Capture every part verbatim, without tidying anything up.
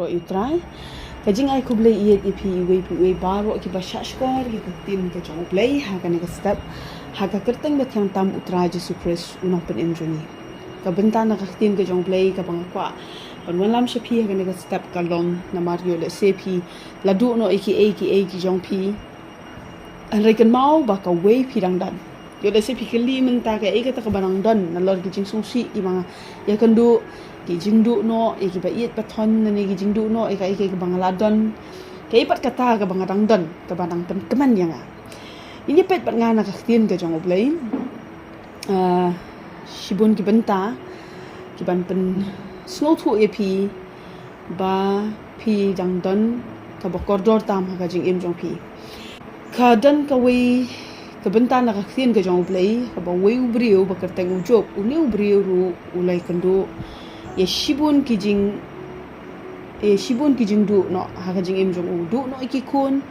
U Trai, ka jingai khublei ïeit ïa phi iwei pa iwei baroh kiba shah shkor ïa ka ktien ka jong U Blei ha kane ka step, ha ka kyrteng ba thiang tam U Trai Jisu Khrist U Nongpynim jong ngi. Ka bynta na ka ktien ka jong U Blei kaba nga kwah ban wanlam sha phi ha kane ka step ka long namar ïoh lehse phi la duh noh ïa kiei kiei ki jong phi. Hynrei kynmaw ba kawei phi dang don. Ïoh lehse phi kylli mynta kaei kata kaba dang don nalor ki jingsngewsih kiba nga ïakynduh, ki jingduh noh ïa kiba ïeit ba thon lane ki jingduh noh ïa kaei kaei kaba nga la don. Kaei pat kata kaba nga dang don kaba dang pynkmen ïa nga. Ngin ïa peit bad nga na ka ktien ka jong U Blei. Ah, shibun ki bynta kiban pynsngewthuh ïa phi ba phi dang don kaba kordor tam ha ka jingim jong phi. Ka don kawei ka bynta na ka ktien ka jong U Blei kaba uwei u briew ba kyrteng u Job, une u briew ruh u la ïakynduh ïa shibun ki jing ïa shibun ki jingduh noh ha ka jingim jong u. U duh noh ïa ki khun,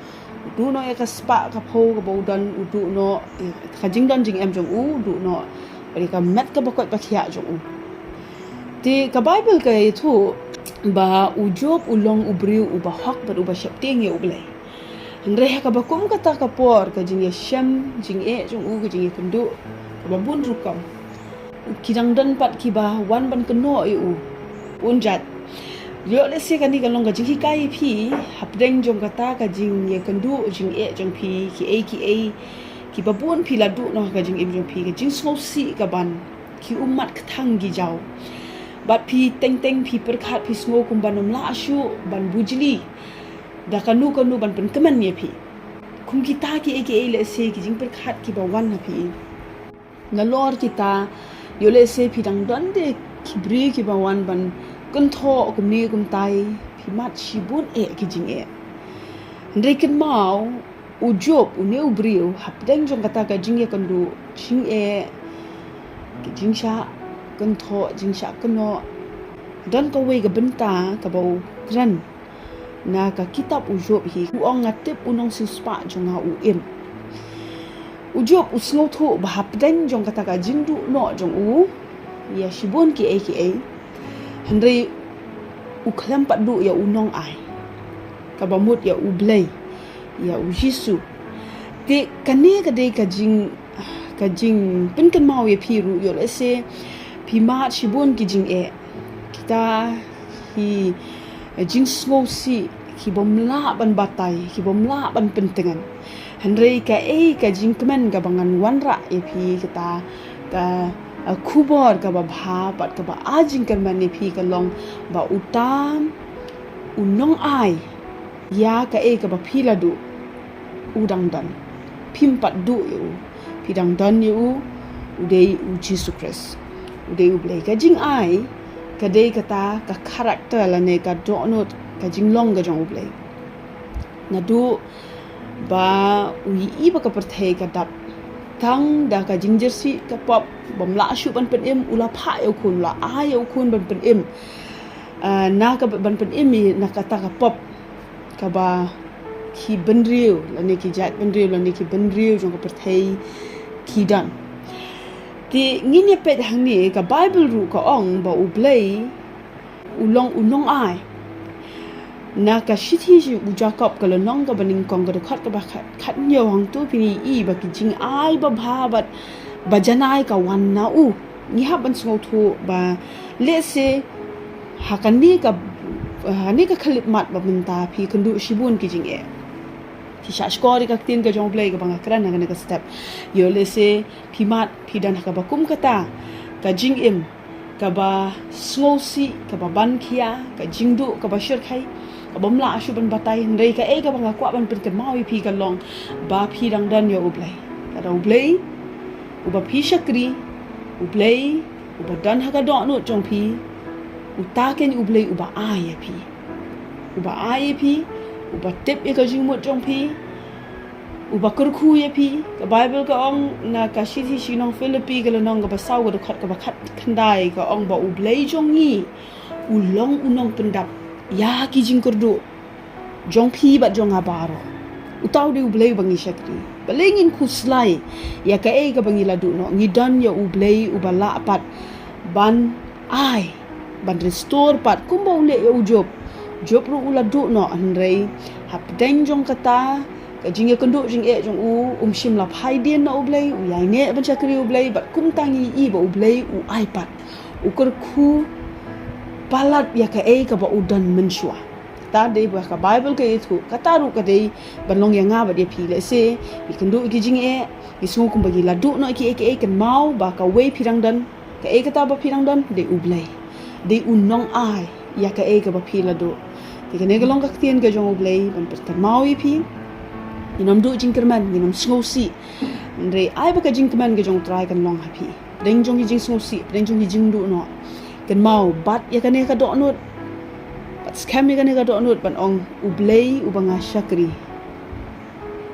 u duh noh ïa ka spah ka phew kaba u don, u duh noh ïa ka jingdon jingem jong u, u duh noh ïa ka met kaba koit ba khiah jong u. Te ka Baibl ka ïathuh ba u Job u long u briew uba hok bad uba sheptieng ïa U Blei. Hynrei ha kaba kum kata ka por ka jingïashem jingeh jong u, ka jingïakynduh kaba bun rukom, ki dang don pat kiba wan ban kynnoh ïa u. Bun jait. Ïoh lehse kane ka long ka jinghikai ïa phi hapdeng jong kata ka jingïakynduh jingeh jong phi, kiei kiei kiba bun phi la duh noh ha ka jingim jong phi, ka jingsngewsih kaban ki ummat kthang ki jaw. Bad phi teng teng phi pyrkhat phi sngew kumban ym lah shuh ban bujli da kano kano ban pynkmen ïa phi. Kum kita kiei kiei lehse ki jingpyrkhat kiba wan ha phi. Nalor kita ïoh lehse phi dang don de ki briew kiba wan ban kynthoh kumne kumtai, phi mad shibun eh ki jingeh. Hynrei kynmaw u Job, une u briew hapdeng jong kata ka jingïakynduh jingeh, ki jingshah kynthoh jingshah kynnoh, don kawei ka bynta kaba u kren na ka kitab u Job hi. U ong, nga tip u nongsiewspah jong nga u im. U Job u sngewthuh ba hapdeng jong kata ka jingduh noh jong u ïa shibun kiei kiei, hynrei u khlem pat duh ïa u nongai kaba mut ïa U Blei, ïa U Jisu. Te kane ka dei ka jing ka jingpynkynmaw ïa phi ruh, ïoh lehse phi mad shibun ki jingeh, kita ki jingsngewsih kibym lah ban batai, kibym lah ban pyntngen. Hynrei kaei ka jingkmen kaba ngan wanrah ïa phi, kata ka, eh, khubor kaba bha bad kaba ai jingkyrmen ïa phi ka long ba uta u nongai ïa kaei kaba phi la duh u dang don. Phim pat duh ïa u, phi dang don ïa u, u dei U Jisu Khrist, u dei U Blei. Ka jingai ka dei kata ka character lane ka dohnud, ka jinglong ka jong U Blei. Naduh ba u ïohi ba ka pyrthei ka dap tang da ka jingjyrsieh ka pop, bym lah shuh ban pynim, u la phah ïa u khun, u la ai ïa u khun ban pynim, ah, na ka ban pynim ïa na kata ka pop kaba ki bynriew lane ki jaitbynriew lane ki bynriew jong ka pyrthei ki don. Te ngin ïa peit hangne, ka Baibl ruh ka ong ba U Blei u long u nongai. Na ka shithi sha u Jakob ka lynnong kaba nyngkong ka dkhot kaba khat, khathynñiew, hangto phin ïohi ba ki jingai babha bad bajanai ka wan na u. Ngi hap ban sngewthuh ba lehse ha kane ka, ha kane ka khyllipmat ba mynta phi kynduh shibun ki jingeh. Phi shah shkor ïa ka ktien ka jong U Blei kaba nga kren ha kane ka step. Ïoh lehse phi mad phi don ha kaba kum kata ka jingim kaba sngewsih, kaba ban khia, ka jingduh kaba shyrkhei, kabym lah shuh ban batai. Hynrei kaei kaba nga kwah ban pynkynmaw ïa phi ka long ba phi dang don ïa U Blei. Lada U Blei uba phi shakri, U Blei uba don ha ka dohnud jong phi, uta keiñ U Blei uba ai ïa phi, uba ai ïa phi, uba tip ïa ka jingmut jong phi, uba kyrkhu ïa phi. Ka Baibl ka ong na ka shithi sha ki nong Philippi ka lynnong kaba saw ka dkhot kaba khatkhyndai ka ong ba U Blei jong ngi u long u nongpyndap ïa ki jingkyrduh jong phi bad jong nga baroh. Uta u dei U Blei uba ngi shakri. Balei ngin khuslai ïa kaei kaba ngi la duh noh? Ngi don ïa U Blei uba lah pat ban ai, ban restore pat kumba u leh ïa u Job. Job ruh u la duh noh, hynrei hapdeng jong kata ka jingïakynduh jingeh jong u, um shym la phai dien na U Blei, u ïaineh ban shakri U Blei, bad kumta ngi ïohi ba U Blei u ai pat, u kyrkhu palat ïa kaei kaba u don mynshuwa. Kata dei ba ka Baibl ka ïathuh, kata ruh ka dei ban long ïa nga bad ïa phi. Lehse ngi kynduh ïa ki jingeh, ngi sngew kumba ngi la duh noh ïa kiei kiei, kynmaw ba kawei phi dang don, kaei kata ba phi dang don dei U Blei. Dei u nongai ïa kaei kaba phi la duh. Te kane ka long ka ktien ka jong U Blei ban pynkynmaw ïa phi. Ngin ym duh jingkyrmen, ngin ym sngewsih. Hynrei ai ba ka jingkmen ka jong U Trai kan long ha phi. Pdeng jong ki jingsngewsih, pdeng jong ki jingduh noh, kynmaw, bat ïa kane ka dohnud, bat skhem ïa kane ka dohnud ban ong, U Blei uba nga shakri,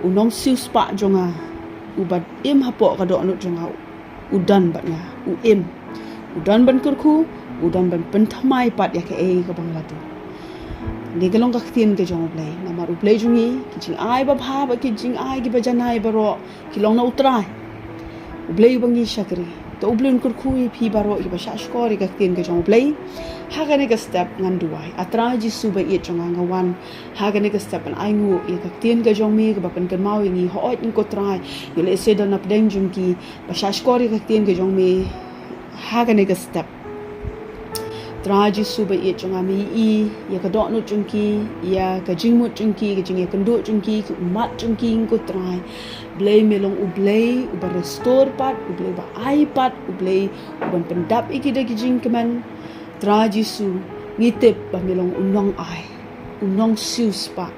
u nongsiewspah jong nga, uba im hapoh ka dohnud jong nga, u don bad nga, u im, u don ban kyrkhu, u don ban pynthymmai pat ïa kaei kaba nga la duh. Kane ka long ka ktien ka jong U Blei. Namar U Blei jong ngi, ki jingai babha bad ki jingai kiba janai baroh ki long na U Trai, U Blei uba ngi shakri. To U Blei un kyrkhu ïa phi baroh kiba shahshkor ïa ka ktien ka jong U Blei. Ha kane ka step ngan duwai. A Trai Jisu ba ïeit jong nga, nga wan ha kane ka step ban ainguh ïa ka ktien ka jong me kaba pynkynmaw ïa ngi. Hooid, ko Trai, ïoh lehse don na pdeng jong ki ba shahshkor ïa ka ktien ka jong me ha kane ka step. Trai Jisu ba ïeit jong nga, me ïohi ïa ka dohnud jong ki, ïa ka jingmut jong ki, ka jingïakynduh jong ki, ki ummat jong ki, ko Trai. Blei, me long U Blei uba restore pat, U Blei uba ai pat, U Blei uban pyndap ïa ki da ki jingkmen. Trai Jisu, ngi tip ba me long u nongai, u nongsiewspah,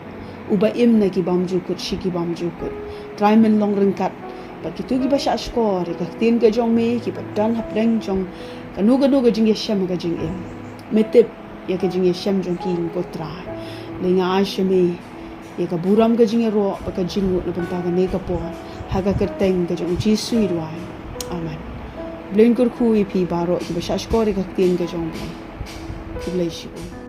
uba im na ki bymjukut sha ki bymjukut. Trai, men long ryngkat bad kito kiba shahshkor ïa ka ktien ka jong me, kiba don hapdeng jong kano kano ka jingïashem ka jingim. Me tip ïa ka jingïashem jong ki, ko Trai. Lei nga ai sha me ïa ka burom, ka jingïaroh bad ka jingmut na bynta kane ka por. Ha ka kyrteng ka jong U Jisu ngi duwai. Amen. Blei un kyrkhu ïa phi baroh kiba shahshkor ïa ka ktien ka jong U Blei. Khublei shibun.